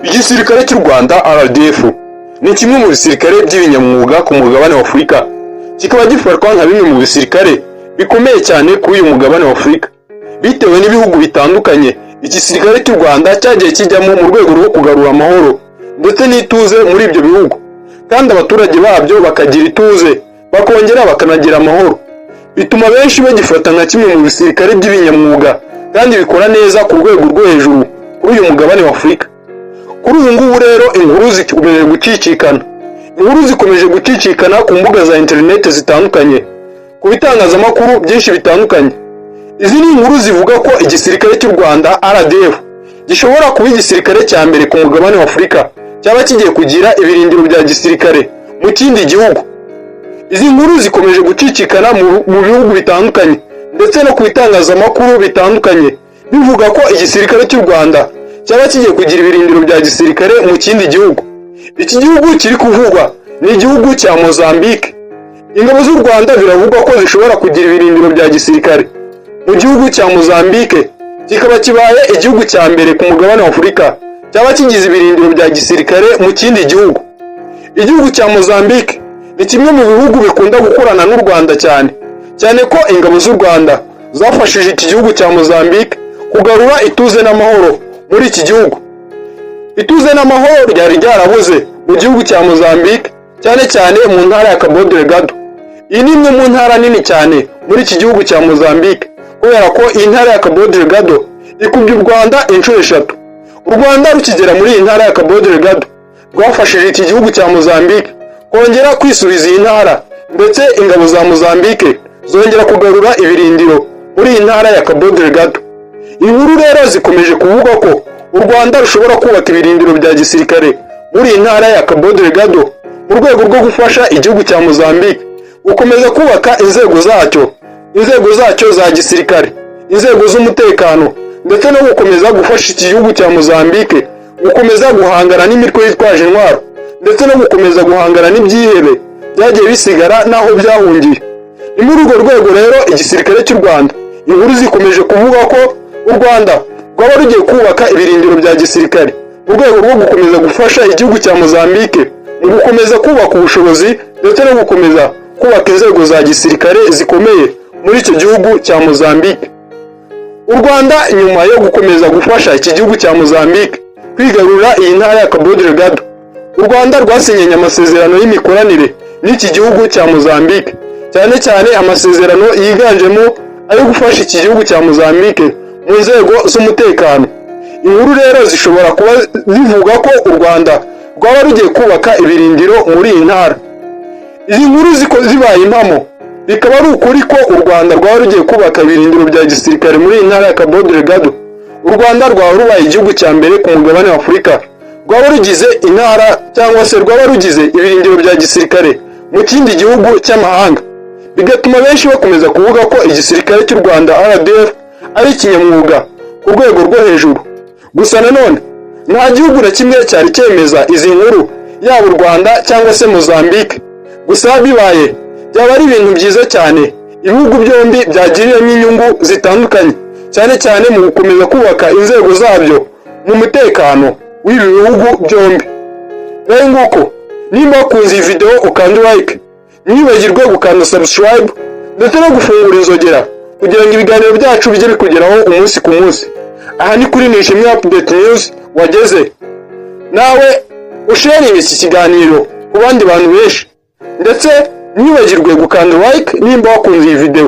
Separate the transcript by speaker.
Speaker 1: Igisirikare cy'u Rwanda RDF ni kimwe mu bisirikare by'ibinyamwuga ku mugabane wa Afurika, kikaba gifatwa nka bimwe mu bisirikare bikomeye cyane kuri uyu mugabane wa Afurika, bitewe n'ibihugu bitandukanye igisirikare cy'u Rwanda cyagiye kijyamo mu rwego rwo kugarura amahoro ndetse n'ituze muri ibyo bihugu, kandi abaturage babyo bakagira ituze, bakongera bakanagira amahoro. Bituma benshi bagifata nka kimwe mu bisirikare by'ibinyamwuga kandi bikora neza ku rwego rwo hejuru kuri uyu mugabane wa Afurika. Kuri ubu ngubu rero inkuru zikomeje gucicikana, inkuru zikomeje gucicikana ku mbuga za interineti zitandukanye, ku bitangazamakuru byinshi bitandukanye. Izi ni inkuru zivuga ko igisirikare cy'u Rwanda RDF gishobora kuba igisirikare cya mbere ku mugabane wa Afurika cyaba kigiye kugira ibirindiro bya gisirikare mu kindi gihugu. Izi nkuru zikomeje gucicikana mu bihugu bitandukanye ndetse no ku bitangazamakuru bitandukanye, bivuga ko igisirikare cy'u Rwanda cyaba kigiye kugira ibirindiro bya gisirikare mu kindi gihugu. Iki gihugu kiri kuvugwa ni igihugu cya Mozambique. Ingabo z'u Rwanda biravugwa ko zishobora kugira ibirindiro bya gisirikare mu gihugu cya Mozambique, kikaba kibaye igihugu cya mbere ku mugabane wa Afurika cyaba kigize ibirindiro bya gisirikare mu kindi gihugu. Igihugu cya Mozambique ni kimwe mu bihugu bikunda gukorana n'u Rwanda cyane cyane, ko ingabo z'u Rwanda zafashije iki gihugu cya Mozambique kugarura ituze n'amahoro muri iki gihugu. Ituze n'amahoro ryari ryarabuze mu gihugu cya Mozambique, cyane cyane mu ntara ya Cabo Delgado. Iyi ni imwe mu ntara nini cyane muri iki gihugu cya Mozambique, kubera ko iyi ntara ya Cabo Delgado ikubye u Rwanda inshuro 3. U Rwanda rukigera muri iyi ntara ya Cabo Delgado rwafashije iki gihugu cya Mozambique kongera kwisubiza iyi ntara, ndetse ingabo za Mozambique zongera kugarura ibirindiro muri iyi ntara ya Cabo Delgado. Inkuru rero zikomeje kuvuga ko u Rwanda rushobora kubaka ibirindiro bya gisirikare muri iyi ntara ya Cabo Delgado mu rwego rwo gufasha igihugu cya Mozambique gukomeza kubaka inzego zacyo za gisirikare, inzego z'umutekano, ndetse no gukomeza gufasha iki gihugu cya Mozambique gukomeza guhangana n'imitwe yitwaje intwaro, ndetse no gukomeza guhangana n'ibyihebe byagiye bisigara n'aho byahungiye. Ni muri urwo rwego rero igisirikare cy'u Rwanda, inkuru zikomeje kuvuga ko u Rwanda rwaba rugiye kubaka ibirindiro bya gisirikare mu rwego rwo gukomeza gufasha igihugu cya Mozambique mu gukomeza kubaka ubushobozi ndetse no gukomeza kubaka inzego za gisirikare zikomeye muri icyo gihugu cya Mozambique. U Rwanda, nyuma yo gukomeza gufasha iki gihugu cya Mozambique kwigarurira iyi ntara ya Cabo Delgado, u Rwanda rwasinyanye amasezerano y'imikoranire n'iki gihugu cya Mozambique, cyane cyane amasezerano yiganjemo ayo gufasha iki gihugu cya Mozambique mu nzego z'umutekano. Inkuru rero zishobora kuba zivuga ko u Rwanda rwaba rugiye kubaka ibirindiro muri iyi ntara. Izi nkuru zibaye impamo, bikaba ari ukuri ko u Rwanda rwaba rugiye kubaka ibirindiro bya gisirikare muri iyi ntara ya Cabo Delgado, u Rwanda rwaba rubaye igihugu cya mbere ku mugabane wa Afurika rwaba rugize intara cyangwa se rwaba rugize ibirindiro bya gisirikare mu kindi gihugu cy'amahanga, bigatuma benshi bakomeza kuvuga ko igisirikare cy'u Rwanda RDF ari ikinyamwuga ku rwego rwo hejuru. Gusa nanone nta gihugu na kimwe cyari cyemeza izi nkuru, yaba u Rwanda cyangwa se Mozambique. Gusa bibaye byaba ari ibintu byiza cyane ibihugu byombi byagiriramo inyungu zitandukanye, cyane cyane mu gukomeza kubaka inzego zabyo mu mutekano w'ibi bihugu byombi. Rero nguko, nimba wakunze iyi video ukanda like, ntiwibagirwe gukanda subscribe ndetse no gufungura inzogera kugira ngo ibiganiro byacu bijye bikugeraho umunsi ku munsi. Aha ni kuri Nishimwe Update News wageze. Nawe usharinga iki kiganiro ku bandi bantu benshi, ndetse ntiwibagirwe gukanda like nimba wakunze iyi video.